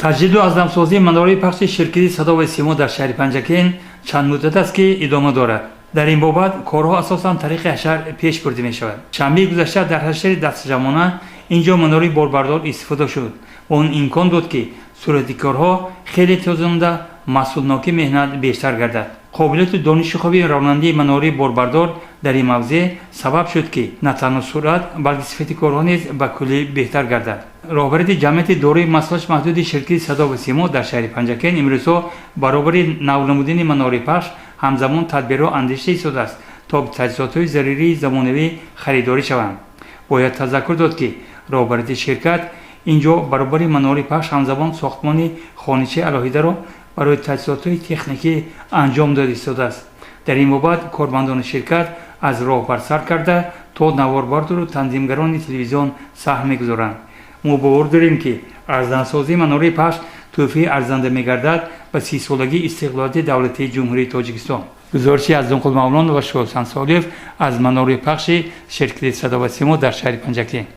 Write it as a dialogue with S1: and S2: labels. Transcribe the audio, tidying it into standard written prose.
S1: Таҷдиду азнавсозии манораи пахши ширкати «Садо ва симо» дар шаҳри Панҷакент чанд муддат аст, ки идома дорад. Дар ин бобат корҳо асосан тариқи ҳашар пеш бурда мешавад. Шанбеи гузашта дар ҳашари дастаҷамъона ин ҷо манораи борбардор истифода шуд ва он имкон дод, ки суръати корҳо хеле тезонда, маҳсулнокии меҳнат бештар гардад. Қобилияту дониши хуби ронандаи манораи борбардор дар ин мавзеъ сабаб шуд, ки на танҳо суръат, балки сифати корҳо низ ба куллӣ беҳтар гардад. Роҳбарияти ҷамъияти дорои масъулияти маҳдуди ширкати «Садо ва симо» дар шаҳри Панҷакент имрӯзҳо баробари навнамудани манораи пахш ҳамзамон тадбирҳо андешида истодааст, то таҷҳизотҳои зарурии замонавӣ харидорӣ шаванд. Бояд тазаккур дод, ки роҳбарияти ширкат ин ҷо баробари манораи пахш ҳамзамон сохтмони хоначаи алоҳидаро барои таҷҳизотҳои техникӣ анҷом дода истодааст. Дар ин бобат кормандони ширкат аз роҳбар сар карда то наворбардору танзимгарони телевизион саҳм мегузоранд. Мо бовар дорем, ки азнавсозии манораи пахш тӯҳфаи арзанда мегардад ба 30-солагии истиқлолияти давлатии Ҷумҳурии Тоҷикистон. Гузориши Аззонқул Мавлонов ва Шоҳсан Солиев аз манораи пахши ширкати «Садо ва симо» дар шаҳри Панҷакент.